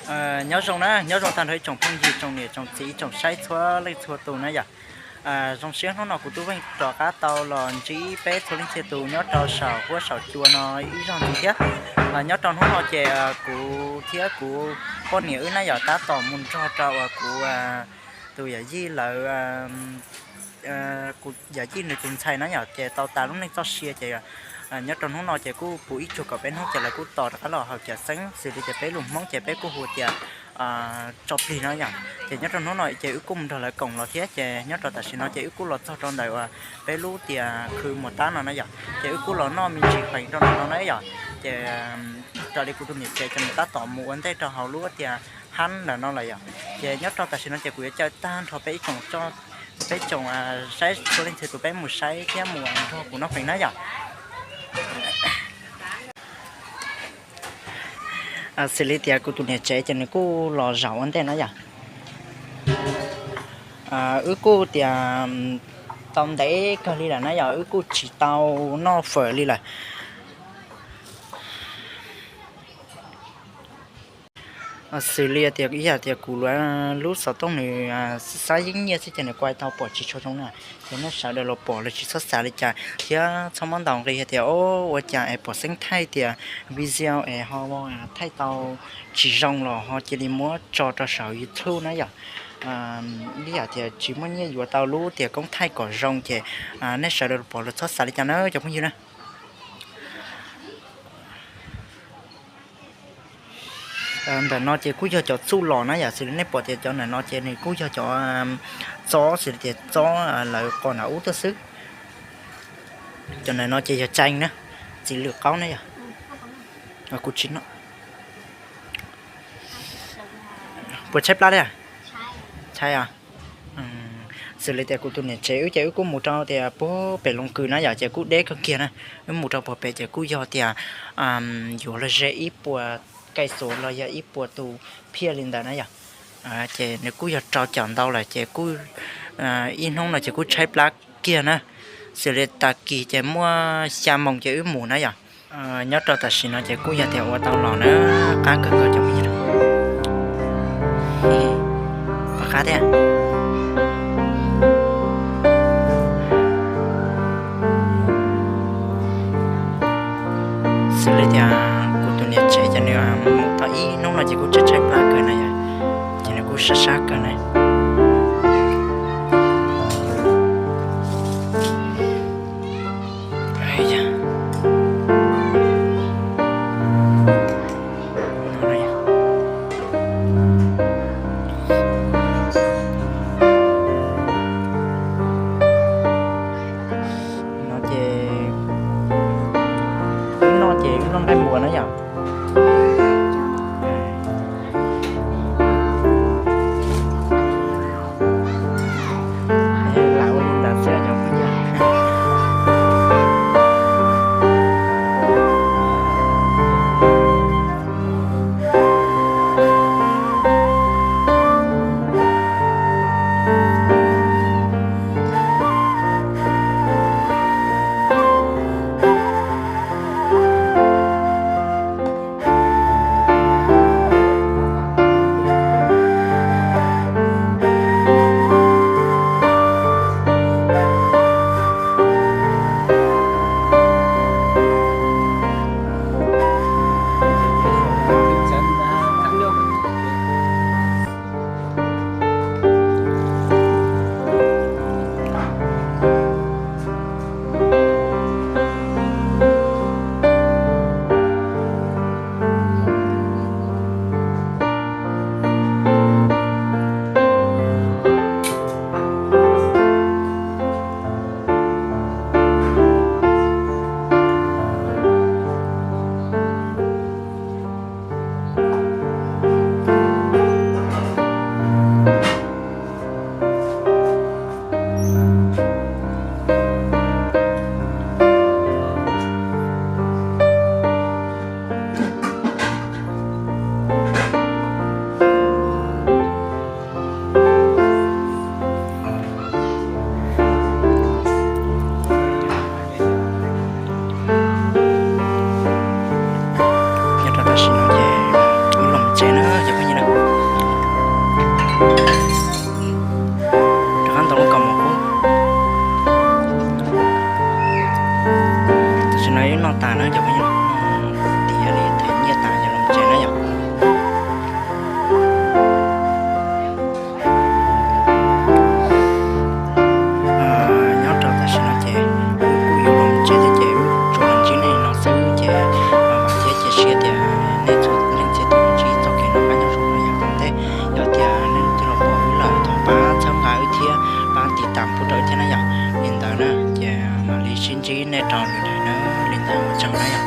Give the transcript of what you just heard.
Nyob zoo na, nyob zoo tag nrho ib tsoom phooj ywg, tsoom niam tsoom txiv, tsoom saib txhua leej txhua tus na yom. Zoo siab hnub no kuv tub Veej rov qab tau los ntsib peb txhua leej txhia tus nyob rau saum huab saum cua no ib zaug ntxiv thiab. Nyob rau hnub no ces kuv thiab kuv poj niam wb na yom tab tom mus nrog rau uas kuv tus yawm yij lawv kuv yawm yij nws tus ntxhais na yom ces tau tas lub neej txoj sia ces nyob rau hnub no ces kuj puv ib tsug kaum peb hnub ces lawv kuj tos rov qab los haus cawm xeeb xws li tias peb lus Hmoob ces peb kuj hu tias tso plig no yom. Ces nyob rau hnub no ces wb kuj mus nrog lawv koom los thiab ces nyob rau tam sim no ces wb kuj los txog rau ntawm uas peb lub tias khw Muas Tab no na yom ces wb kuj los noj me ntsis feem rau ntawm no na yom. Ces raws li kuv tus niam tsev ces nws tab tom mus ua ntej rau hauv lub tias hab ntawm no lawm yom. Ces nyob rau tam sim no ces kuv yuav caw tag nrho peb ib tsoom, peb tsoom saib txhua leej txhia tus peb mus saib thiab mus nrog kuv noj feem na yom. Xws li tias kuv tus niam tsev ces nws kuj los zaum ua ntej na yom. Wb kuj tias tau ntev kawg li lawm na yom, wb kuj tsis tau noj fawm li lawm. Xws li tias ib yam tias kuv lub xov tooj nws xab yeeb nyiaj xwb ces nws kuj tau pom tsis tshua zoo na. Ces nej sawv daws los pom los tsis txhob xav li cas thiab txhob muab ntaus nqi hais tias o ua cas es pom xeeb thaij tias video es ho thaij tau tsis zoo los ho cia li muab tso rau saum YouTube na yom. Ib yam tias tsis muaj nyiaj yuav tau lub tias koob thaij kom zoo ces nej sawv daws los pom los txhob xav li cas na cov phooj ywg na. Ntawm no ces kuj yog cov txuj los na yom, xws li nej pom tias cov ntawm no ces nws kuj yog cov txob xws li tias txob lawv qos nram ub tuaj xwb. Cov ntawm no ces yog cai na, txiv lwm qaub na yom. Kuv tsis noj. Puas tshaib plab li? Tshaib os. Xws li tias kuv tus niam tsev wb ces wb kuj mus rau tias puag pem Looj Kws na yom, ces kuj deb kawg kiag na. Wb mus rau puag pem ces kuj yog tias yuav luag ze ib puas kaij xuv los yog ib puas tus phiaj li ntawd na yom. Ces nws kuj yog rau caum ntau lawm ces kuj ib hnub no ces kuj tshaib plab kiag na. Xws li tag kis ces muaj xya moos ces wb mus na yom. Nyob rau tam sim no ces kuj yog tias ua tau los na, qab kawg nkaus cov phooj ywg. Pom qab thiab. Xws li tias kuv tus niam tsev ces nws mus tau ib hnub no ces kuj tshaib tshaib plab kawg na yom, ces nws kuj sab sab kawg na. No ces wb noj ces wb noj nqaij npuas na yom. Wb noj tas na cov phooj ywg, tiav li them nyiaj tas ces los tsev na yom. Nyob rau tam sim no ces wb kuj yuav los tsev thiab ces wb tsuas los ntsib nej no xwb ces vam thiab cia siab tias nej txhua leej txhia tus ntsib txoj kev noj qab nyob zoo no yom. Tom ntej yog tias nej tig los pom wb lawm thov pab txhawb nqa wb thiab pab tiv tas pub rau wb thiab na yom. Li ntawd na ces mam li sib ntsib nej rau lwm daim na, li ntawd ua tsaug na yom.